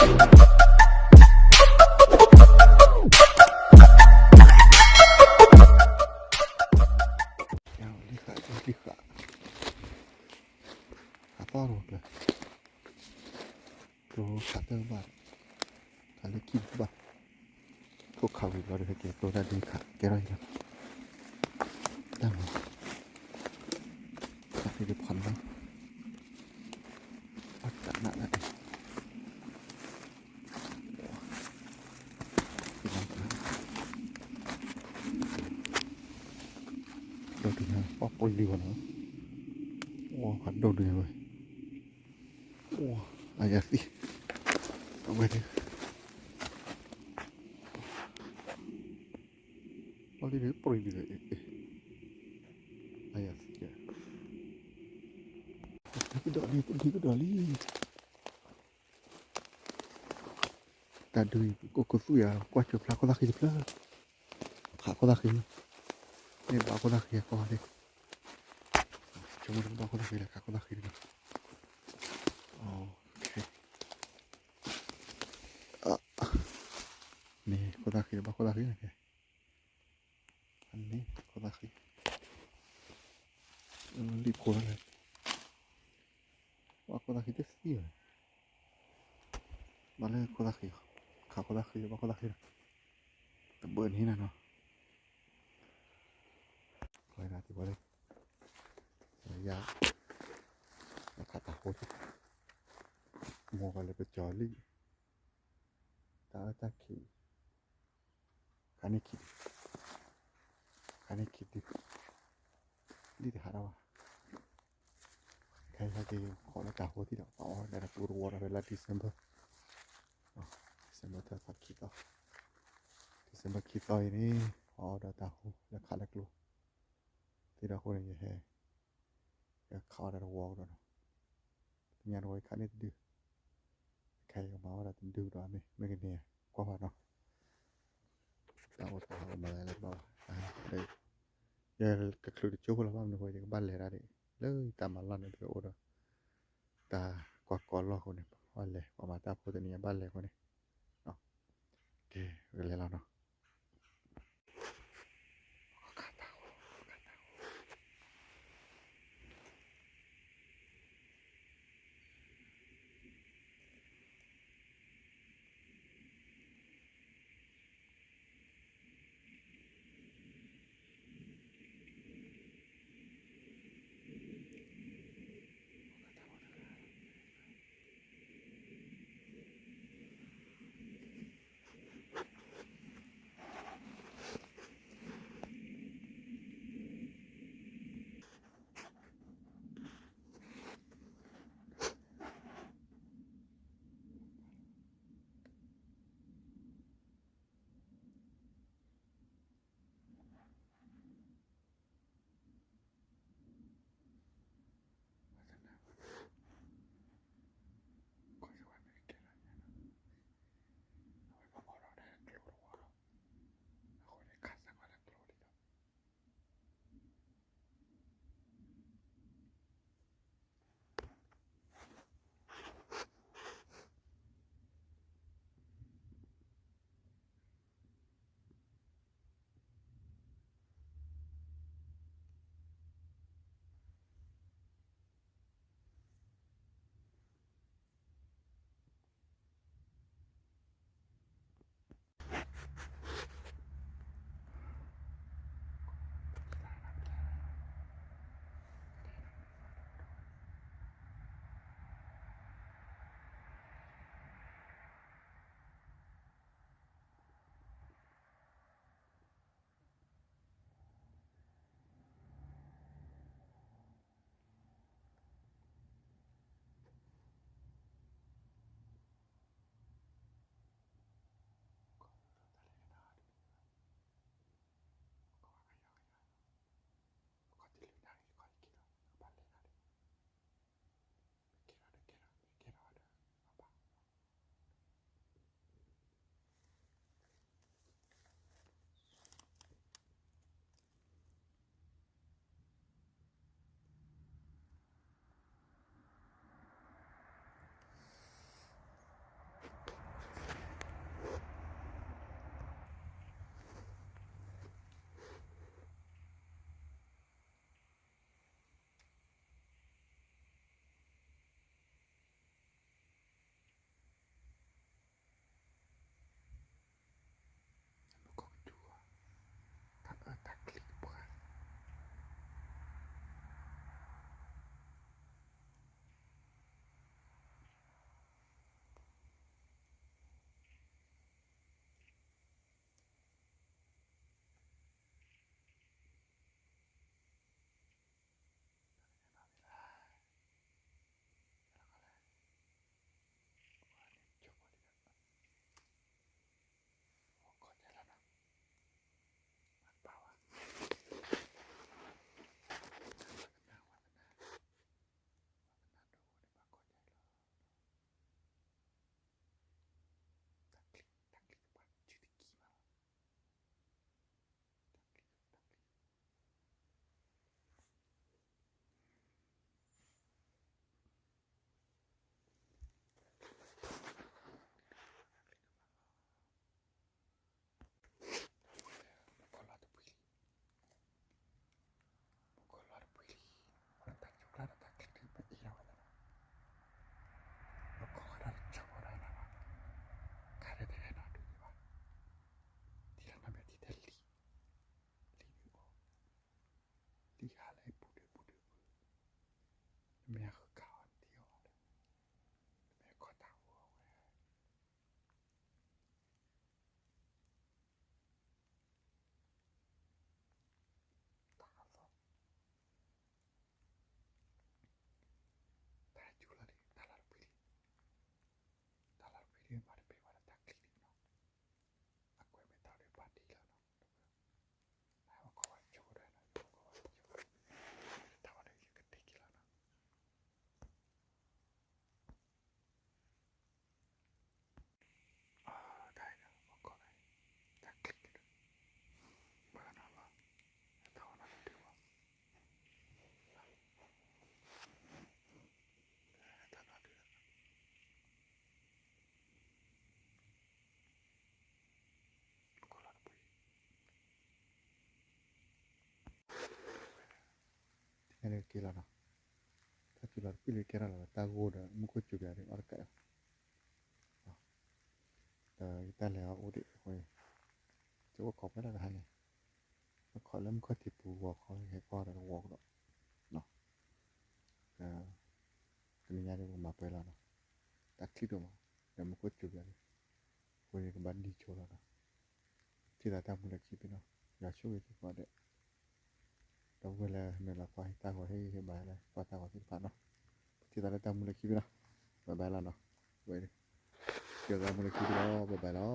လံဃာ် လံဃာ် အသီၣ်တဝီကျၢၤ ကျိခးတၢ်ဘၣ် ခးလၢခံတဘၣ် ထိၣ်ခးဝံၤဘျီဒီး ဟဲက့ၤကျိတၢ်ဒ့ခးကဲထီၣ်အံၤလီၤ တၢ်မၤ တၢ်ဖံးတဖီန့ၣ်လီၤ အတၢ်နးဒၣ် ဒိၣ်တုၤညါ ပှၤပှ့ၤလံဝဲနီၤ အိၣ်ဖးဒိၣ်ဒုးဝဲ အိၣ် အယၤသံ အဝဲဒုး အီၤလံဒုး ပှ့ၤဒုး အယၤသံ တဒုကဒီးလံ တဒုကဒီးလံ တၢ်ဒုး ကအိၣ်ကသူၣ်ယၤ ကွၢ်ကၠိဖျါခိၣ်သၣ်ဃံတဖျၢၣ် ခးခိၣ်သၣ်ဃံ မ့ၢ်ဘၣ်ခိၣ်သၣ်ဃံအကီၢ်လံ ဆိကမိၣ်တကဘၣ်ခိၣ်သၣ်ဃံလၢခးခိၣ်သၣ်ဃံတဂ့ၤ မ့ၢ်ခိၣ်သၣ်ဃံလၢဘၣ်ခိၣ်သၣ်ဃံန့ၣ်ကဲ အန့ၣ်ခိၣ်သၣ်ဃံ လံၣ်ဖိလၢ ဘၣ်ခိၣ်သၣ်ဃံတသံဘၣ် ဘၣ်လၢခိၣ်သၣ်ဃံ ခးခိၣ်သၣ်ဃံ ဘၣ်ခိၣ်သၣ်ဃံ တဘၣ်န့ၣ်နၤနီၤ ဝဲဒၣ်တဘၣ်လၢ ယၤ ခးတၢ်ဟိ မိၢ်ကလဲၤပကၠီၤလံ တၢ်အၢတၢ်ခံး ခါန့ၣ်ခံး ခါန့ၣ်ခံးဒု ဒ်တဟးထီၣ်ဘၣ် ခဲအံၤဟဲက့ၤဃီလၢတၢ်ဟိထံၣ်ဒီး ပှၤအီၣ်လၢတၢ်ကျိတဝီဒီးဖဲလါ December December တၢ်သီခံသီ December ခံသီအံၤန့ၣ် ပှၤအီၣ်ဒီးတၢ်ဟိလၢခးလၢကျိ သ့ဒီးအဃိန့ၣ် ယဟဲ ယခးအီၣ်ဒီးတဝီကဒီးနီၤ တညါတဝီယခးန့ၢ်တဒု ခဲအံၤကမၤအီၣ်ဒီးတဒုကဒီးမ့ၢ် မ့ၢ်ကန့ၢ် ကွၢ်ဖးနီၤ တၢ်အိၣ်တၢ်ဟးကမၤလၢလၢဘၣ်ဘၣ် ယကချုးတကၠိဖိလီၤ ဘၣ်မနုၤဃိ ယကဘၣ်လဲၤဒၣ်ဒံး လၢယတၢ်မၤလီၢ်န့ၣ် ပအိၣ်ဒီး တၢ်ကွၢ်ကီလီၢ်အဃိန့ၣ် ပဘၣ်လဲၤ ပှၤမၤတၢ်ဖိတနံၤအဘၣ်လဲၤအဃိန့ၣ် ကဲ ပကလဲၤလီၤနီၤ ကဲလီၤနီၤ, တၢ်စုလီၤတပံၣ်လၢကဲထီၣ်လီၤဒီး တၢ်ဂိၢ်ဒီးမူခိၣ်စူၤပယၤဒီး အီၣ်တကးအီၤ, ဒီးယတၢ်လဲၤအီၣ်အိၣ်ဒံးအဃိန့ၣ် ယအိၣ်ခိးဖဲလၢတဟါန့ၣ်, အိၣ်ခိးလၢမူခိၣ်ထံးပူၤဂီၤခီ ဟဲကွၢ်ဒီးတဝီကဒီး, ဒီး တနံၤညါဒီးပကမၤပှဲၤလီၤနီၤ, တၢ်ချံၣ်ဒိၣ်မး, ဒီးမူခိၣ်စူၤပယၤန့ၣ်, အဃိန့ၣ်ကဘၣ်ဒံးဆိလီၤနီၤ, ထံၣ်သးတၢ်မူလၢခံဖဲနီၤ, ယွၤဆိၣ်ဂ့ၤသုကိးဂၤဒဲး, ဒီပုၢ်ဝဲၢ်လၢနုာ်လီၤကွၢ်ဟ့ၣ်တၢ်ဂီၤဟ့ၣ်ဂံၢ်ဟ့ၣ်ဘါလၢကွၢ်တၢ်ဂီၤသ့ၣ်တဖၣ်နီၤ, ထံၣ်သးလၢတၢ်မူလၢခံဖဲနီၤ, ဘၣ်ဘၣ်လီၤနီၤ, ဝဲ ထံၣ်သးတၢ်မူလၢခံဖဲလီၤ, ဘၣ်ဘၣ်လီၤ.